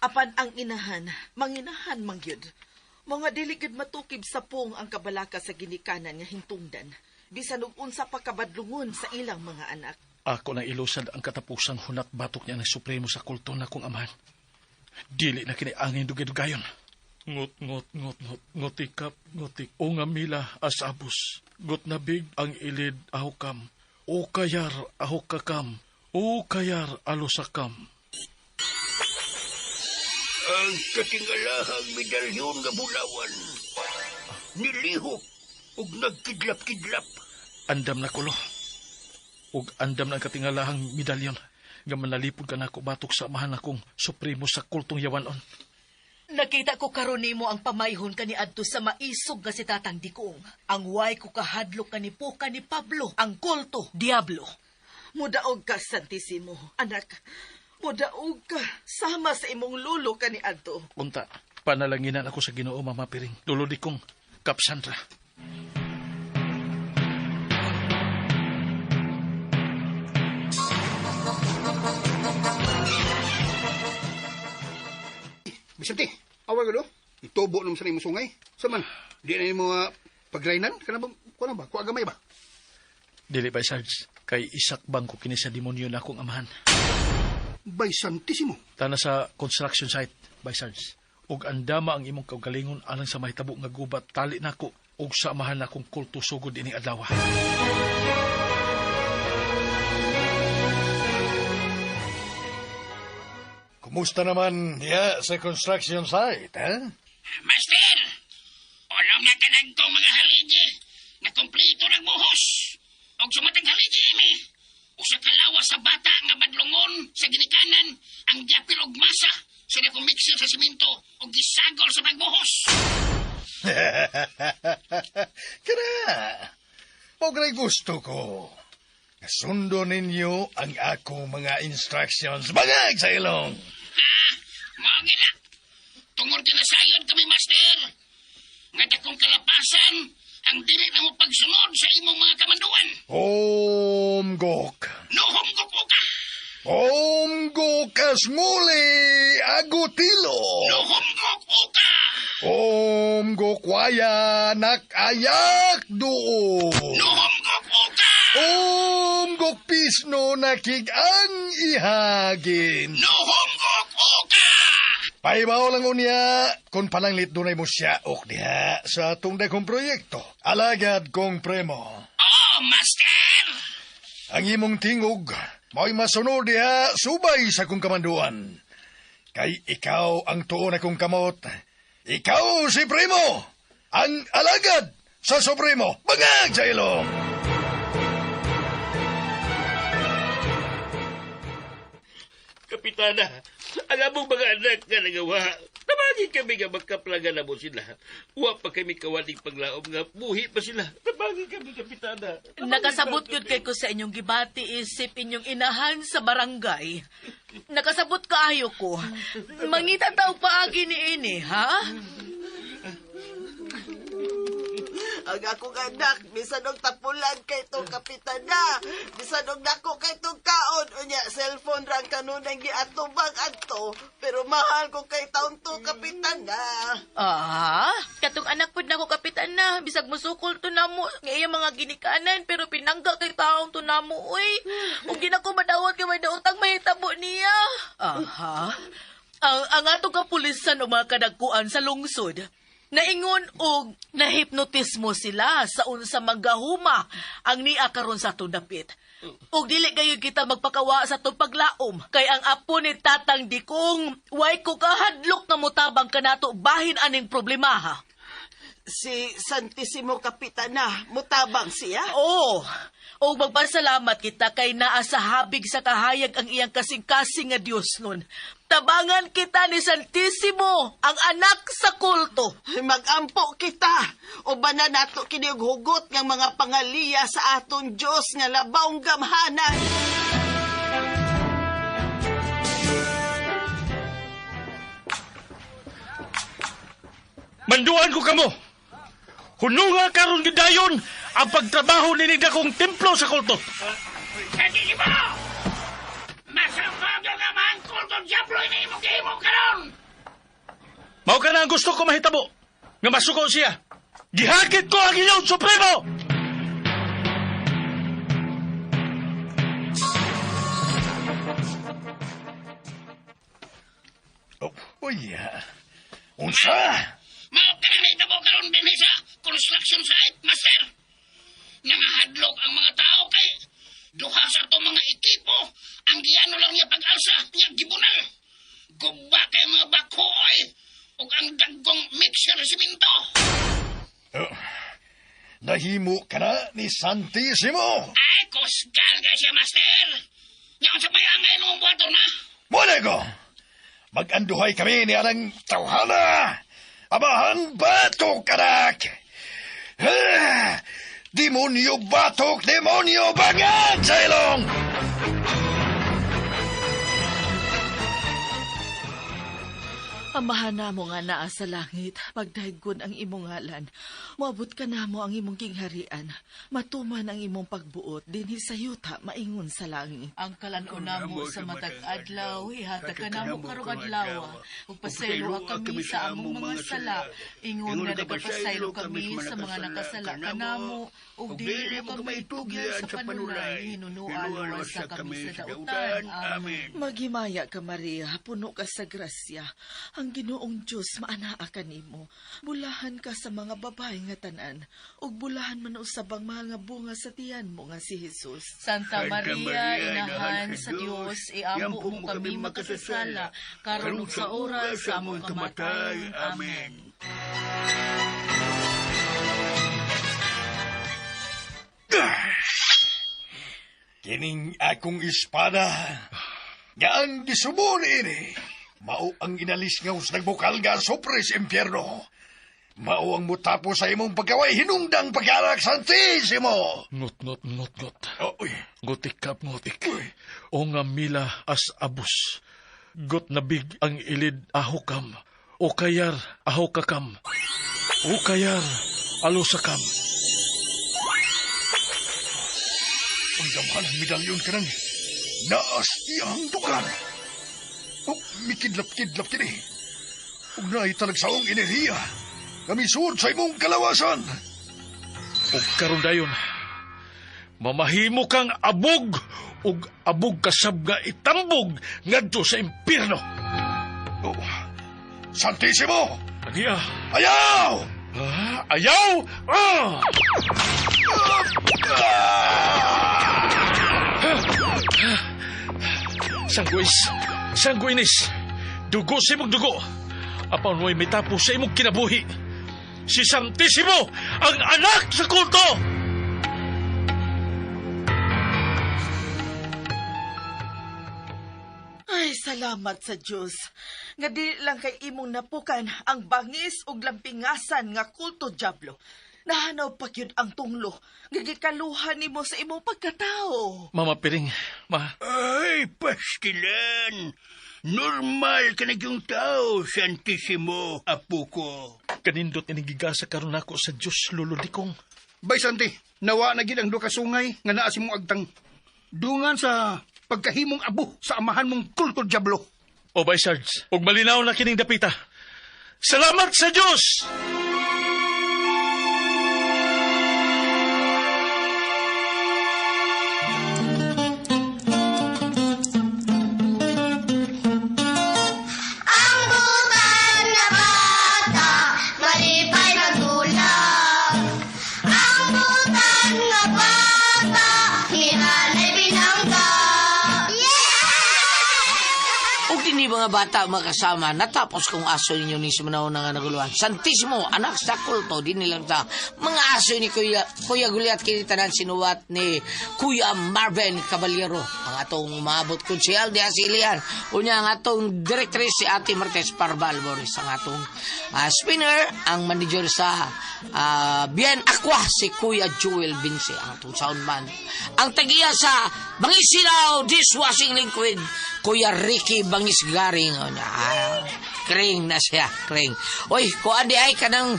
Apan ang inahan, manginahan mangyud. Mga dili gyud matukib sa pong ang kabalaka sa ginikanan nga hintungdan. Bisan og unsa pa kabadlungon sa ilang mga anak. Ako na ilusad ang katapusang hunat batok niya ng supremo sa kulto na kong amahan. Dili na kini angin dugay-dugayon. Ngot, ngot, ngot, ngot, ngotikap, ngotik. O nga mila asabos. Got nabig ang ilid ahukam. O kayar ahukakam. O kayar alusakam. Ang katingalahang medalyon nga bulawan. Nilihok ug nagkidlap-kidlap. Andam na kulo. Ug andam na ang katingalahang medalyon. Nga manalipod ka nako batok sa amahan akong supremo sa kultong yawanon. Nakita ko karon nimo ang pamayhon kaniadto sa maisog nga si Tatang Dikong. Ang way ko kahadlok kanipuka ni Pablo, ang kulto, Diablo. Mudaog ka, Santissimo, anak. Mudaog ka, sama sa imong lulo kaniadto. Unta, panalanginan ako sa Ginoo, Mama Piring. Lolo Dikong, Kap Sandra. Vicente, away ko do. Itubo nung sa imong sungay. Sa man, di na imo pagrainan kana ba kuno ba? Kuha gamay ba? Dili ba, Sarge? Kay isakbang ko kini sa demonyo na akong amahan. Bay Santissimo. Tana sa construction site, by Sarge. Ug andama ang imong kaugalingon alang sa mahitabo nga gubat tali nako ug sa amahan nakong kulto sugod ining adlaw. Kumusta naman diya sa construction site, eh? Master! Ulam na tanag kong mga haligi na kumplito ng buhos. Og sumatang haligi mi. Usa ka lawas sa bata nga badlongon sa ginikanan ang japil og masa sa dakong mixer sa simento og gisagol sa pagbuhos. Kara, pogray gusto ko. Sundo ninyo ang akong mga instructions. Bangag sa ilong! Mao gina. Tungod kinasayod kami, Master. Nga dakong kalapasan ang dili na mo pagsunod sa imong mga kamanduan. Omgok. Nuhumgok ko ka. Omgok asmuli agutilo. Nuhumgok ko ka. Omgok waya nakayak doon. Nuhumgok ko ka. Omgok pisno nakig ang ihagin. Nuhumgok ko ka. Paibaw lang unya, kung palanglit dunay mo siya ok diha sa atong dakong proyekto. Alagad kong premo. Oh, Master! Ang imong tingog, mao'y masunod diha subay sa kong kamanduan. Kay ikaw ang tuon akong kamot. Ikaw si Primo, ang alagad sa Supremo. Bangag sa ilong! Kapitana, alam mong mga anak nga nagawa. Tabangin kami nga magkaplaga na mo sila. Wa pa kami kawaling paglaom nga buhi pa sila. Tabangin kami, Kapitana. Nakasabot yun kay ko sa inyong gibati isip inyong inahan sa barangay. Nakasabot kaayo ko. Mangita tao paagi ni ini, ha? Ang akong anak, bisan og tapulan kay tong kapitana, bisan og dako kay tong kaon, unya cellphone rang kanunang giatubang adto, pero mahal ko kay taon to kapitana. Ah, katong anak pud nako kapitana, bisag musukol to namo nga iya mga ginikanan pero pinangga kay taong to namo oy. Ug di na ko madawat kay may daotang mahitabo niya. Aha. Ang atong kapulisan o mga kadagkuan sa lungsod, naingon og nahipnotismo sila sa unsa manggahuma ang nia karon sa atong dapit. Ug dili gayud kita magpakawa sa atong paglaom kay ang apo ni Tatang Dikong way ko kahadlok nga motabang kanato bahin aning problema ha. Si Santissimo Kapitana, mutabang siya? Oo. O magpasalamat kita kay naa sa habig sa kahayag ang iyang kasing-kasing nga Dios nun. Tabangan kita ni Santissimo, ang anak sa kulto. Magampo kita. O ba na nato kini og hugot ng mga pangaliya sa aton Dios nga labawng gamhanan. Manduan ko kamo. Hununga karon gidayon ang pagtrabaho ni dakong templo sa kulto. Santissimo! Masangkog yung amang kulto Diablo ini imong gihimo karon! Mao ka na ang gusto ko mahitabo nga masuko siya. Gihakit ko ang inyong supremo! Oh, uy, unsa? Mao ka nang nahitabo karon dinhi sa construction site, master. Nangahadlok ang mga tao kay duha sa atong mga ekipo ang giano lang niya pag-alsa niya gibunal. Guba kay mga bakoy ug ang dagkong mixer simento. Oh, nahimo ka na ni Santissimo. Ay, kusgan kay siya, master. Nya unsa pa angay nung buhaton na? Muna ko! Mag-anduhay kami ni anang tawhana! Amahan batok, anak! Ah, demonyo batok, demonyo bangan sa ilong! Amahan namo nga naa sa langit, pagdaygon ang imong ngalan. Moabot ka namo ang imong gingharian. Matuman ang imong pagbuot dinhi sa yuta maingon sa langit. Ang kalan-on namo sa matag adlaw, ihatag ka namo karong adlaw. Ug pasaylo kami sa among mga sala, ingon nga nagapasaylo kami sa mga nakasala kanamo, ug dili mo kami itugyan sa panulay, hinunoa luwasa kami sa dautan. Amen. Maghimaya ka Maria, puno ka sa grasya. Ang Ginoong Dios maanaa kanimo. Bulahan ka sa mga babae nga tanan, ug bulahan man usab ang mahal nga bunga sa tiyan mo nga si Jesus. Santa Maria, inahan sa Dios, iampo mo kami makasasala, karon ug sa oras sa among kamatayon. Amen. Kining akong espada, nga ang gisubon ini, mao ang inalis nga sa nagbukal nga sopres impyerno. Mao ang mutapo sa imong pagkaway hinungdang pagkarak Santissimo. Ngot, ngot, ngot, ngot. Oh, uy. Gotik kap, ngotik. O nga mila as abus. Got nabig ang ilid ahokam. O kayar ahokakam. O kayar alosakam. Ang gamhanang medalyon ka nang naas iyang dukan. Oh, mikidlap-kidlap kini. Ug naay talagsaong enerhiya. Kami suod sa imong kalawasan. Ug karon dayon, mamahimo kang abog ug abog kasab nga itambog ngadto sa impierno. Oh, Santissimo! Aniya! Ayaw! Ah, ayaw! Ah! Sangguis! Sangguinis! Dugo sa imong dugo! Apan way may tapos sa imong kinabuhi. Si Santissimo, ang anak sa kulto! Ay, salamat sa Dios. Nga di lang kay imong napukan ang bangis ug lampingasan nga kulto Diablo. Nahanaw pa gyud ang tunglo nga gikaluhan nimo sa imong pagkatao. Mama Piring, ma. Ay, pastilan. Normal ka na yung tao, Santissimo, apo ko. Kanindot ining gigasa karon nako sa Dios, Lolo Dikong. Bay Santi, nawa na gid ang duha ka sungay nga naa sa imong agtang. Dungan sa pagkahimong abo sa amahan mong kulto diablo. O bay Sarge, ug malinaw na kining dapita. Salamat sa Dios. Ang butan na bata, malipay magdulak. Ang butan na bata, nihanay binangga. Yeah! Ug dinhi mga bata makasama, natapos kong aso ninyo ni Simanao na nga naguluhan. Santismo, anak sa kulto, din nilang sa mga aso ni Kuya, Kuya Guliat, kini tanan sinuwat ni Kuya Marvin Caballero. Ang atong umabot konsyal di Asilian. Unya ang atong directrice si Ate Martes Parval Boris. Ang atong spinner, ang manager sa Bien Aqua, si Kuya Jewel Vince, ang atong soundman. Ang tagiya sa Bangisilaw Dishwashing Liquid, Kuya Ricky Bangisgaring. Unya, kring na siya, kring. Oy, kuan di ay kanang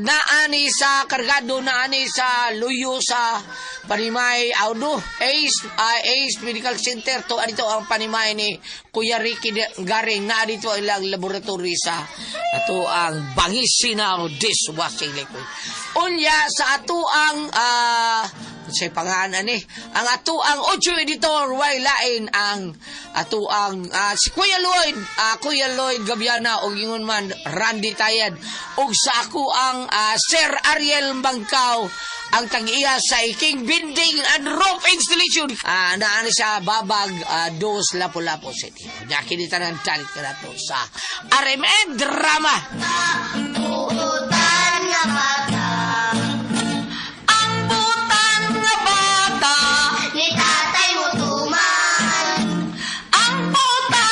naani sa kargado, naani sa luyo sa Panimay Audo, Ace, Ace Medical Center. To anito ang Panimay ni Kuya Ricky Garing. Na dito ang ilang laboratory sa ato ang Bangisinaw Dishwashing Liquid. Unya sa ato ang sa pangan ani ang ato ang audio editor way lain ang ato ang si Kuya Lloyd, Kuya Lloyd Gabiana og ingon man Randy Tayad, ug sa ako ang Sir Ariel Bangkaw, ang tag-iya sa Iking Building and Roof Installation. Naani sa Babag Dos, Lapu-Lapu City. Nya kini tanan talit kanato sa RMN Drama. Buutan nga bata, Ang butan nga bata, ni tatay mo tuman. Ang butan